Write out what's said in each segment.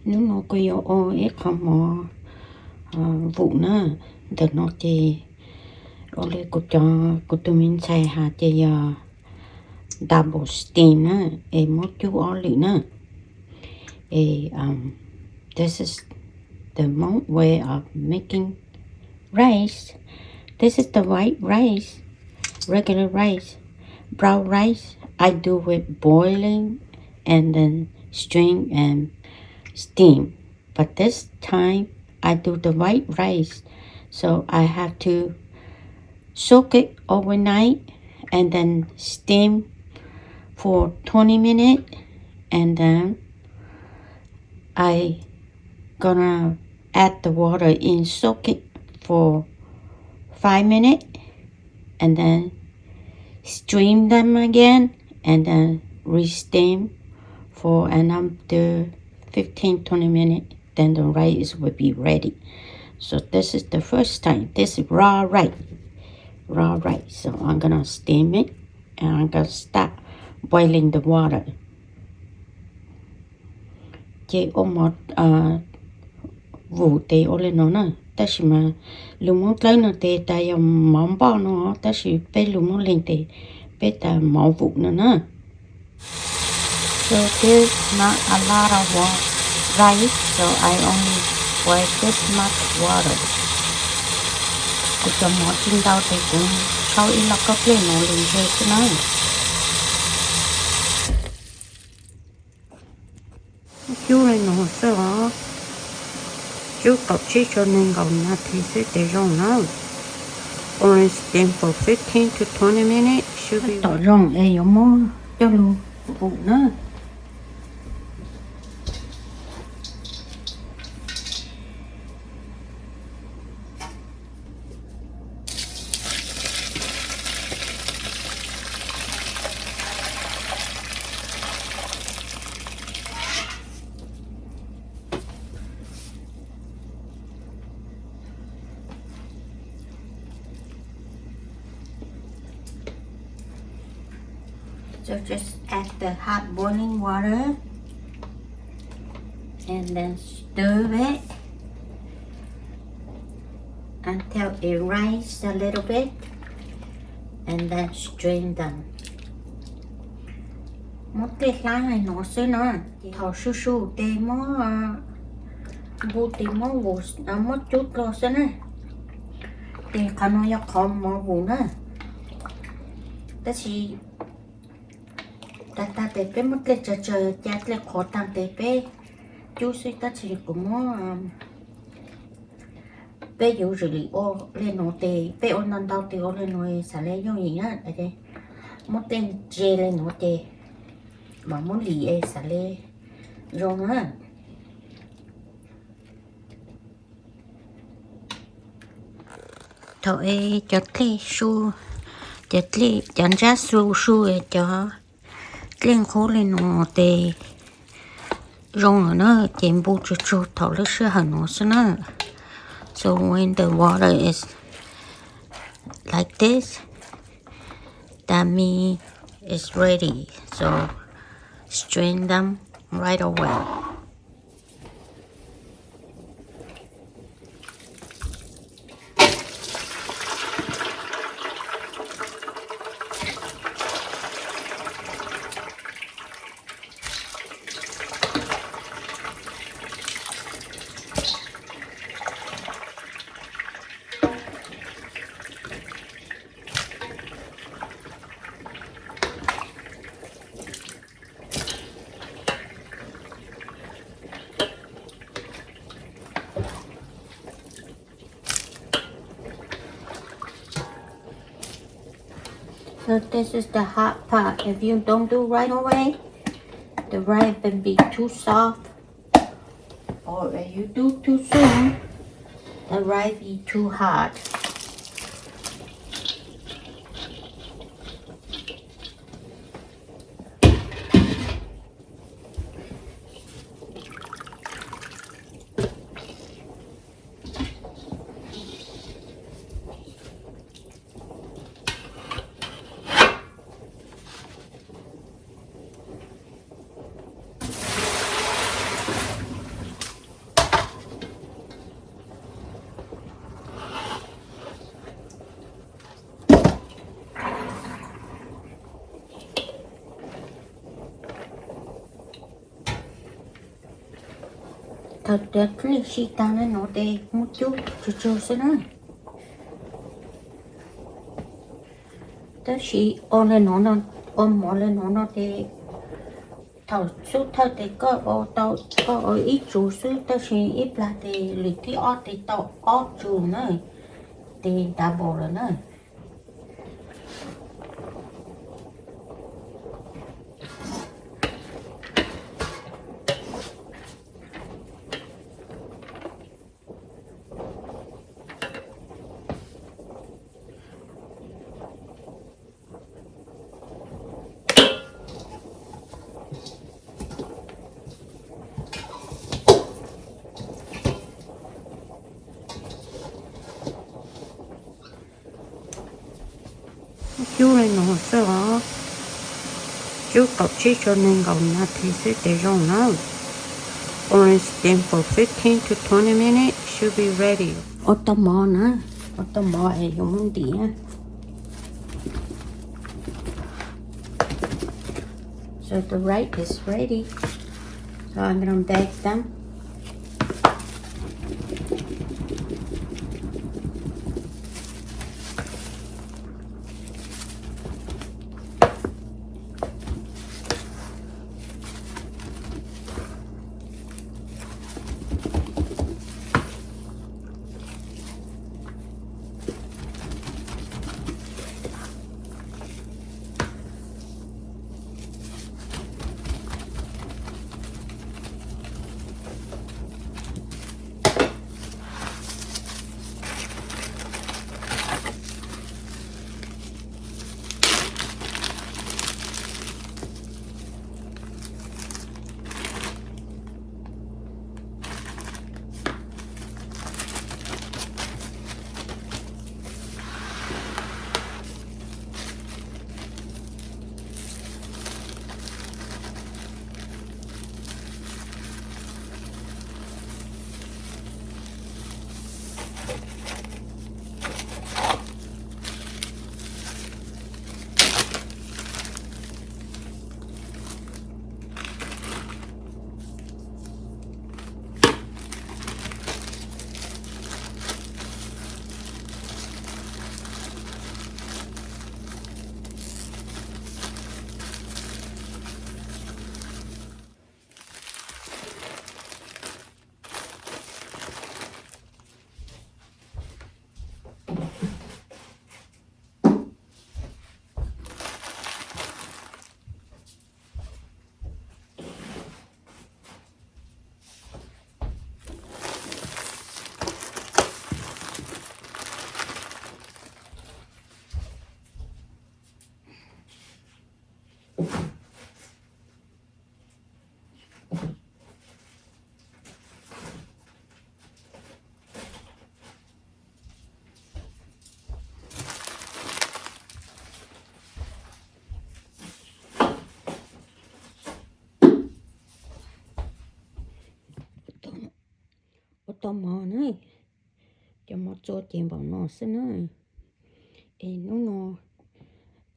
Hnub no kuv yuav ua ib qho mov vum na. Ntawm no ces ua li kuv cov, kuv tus me ntxhais hais ces yog double steam na, es muab cub ob lwm na. Es this is the Hmong way of making rice. This is the white rice, regular rice. Brown rice, I do with boiling and then strain and steam. But this time, I do the white rice. So I have to soak it overnight and then steam for twenty minutes. And then I gonna add the water and soak it for five minutes. And then steam them again, and then re-steam for another fifteen, twenty minutes. Then the rice will be ready. So this is the first time. This is raw rice. Raw rice. So I'm gonna steam it, and I'm gonna start boiling the water. Ces ua mov vum ces ua li no na, tab sis mas lus Hmoob Dlawb no ces tas yog mov npoj no, tab sis peb lus Hmoob Leeg ces peb tas mov vum no na. So there's not a lot of wa- rice, so I only boil this much water. Kuv cov mov tsis ntau ces kuv tsau ib los koj dlej no li ntse xwb na. Cub li no xwb os. Cub kaum tsib txog nees nkaum nas this xwb ces zoo na. Only steam for fifteen to twenty minutes should be. Tom zoo es yuav muab coj lug vum na. So just add the hot boiling water and then stir it until it rise a little bit and then strain them. Muab dlej hlab li no xwb na, ces thaum su su ces muab npu ces muab vum, muab cub dlua xwb na. Ces qhov no yog qhov mov vum na. Tab sis tag tag ces peb muab dlej tsawg tsawg, ca dlej qhuav tag ces peb cub xwb, tab sis kuv muab, peb yuav usually ua li no ces peb ua ntau ntau ces ua li no xav li yooj yim na. Muab tej ntse li no ces mam muab lim es xav li zoo na. Thaum es cov dlej su, cov dlej, cov ntsab su su es cov dlej nqub li no ces zoo lawm na, ces npu tsuag tsuag thaum lub sij hawm no xwb na. So when the water is like this, that means it's ready. So strain them right away. So this is the hard part. If you don't do right away, the rice will be too soft. Or if you do too soon, the rice be too hard. Thaum twb si tag li no ces muab cub tsug tsug xwb na. Tab sis ua li no, ua mov li no no ces thaum xub thawj ces koj ua tau, koj ua ib tsug xwb, tab sis ib plag ces lwm thib ob ces tau ob tsug na, ces double lawm na. Cub li no xwb os. Cub kaum tsib rau nees nkaum nas this xwb ces zoo na. Only steam for fifteen to twenty minutes, should be ready. Ua tau mov na, ua tau mov es yuav muab ntim na. So the rice is ready. So I'm gonna bake them. Ua tau mov na, cov mov txua ces npaum no xwb na. Es hnub no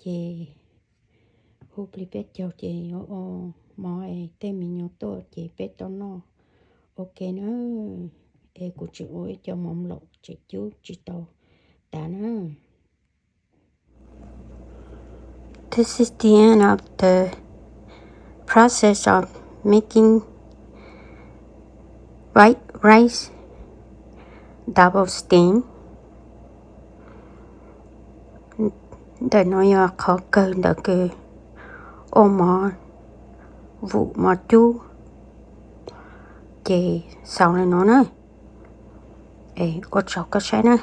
ces hu plig peb caug ces yuav ua mov es tej me nyuam tuaj ces peb tau noj ua ke na. Es kuv tseem ua ib co mov nplaum tseem cub tsis tau tas na. This is the end of the process of making white rice double steam. Ntawm no yog qhov kawg ntawm kws ua mov vum mov cub ces xaus li no na. Ua tsaug koj saib na.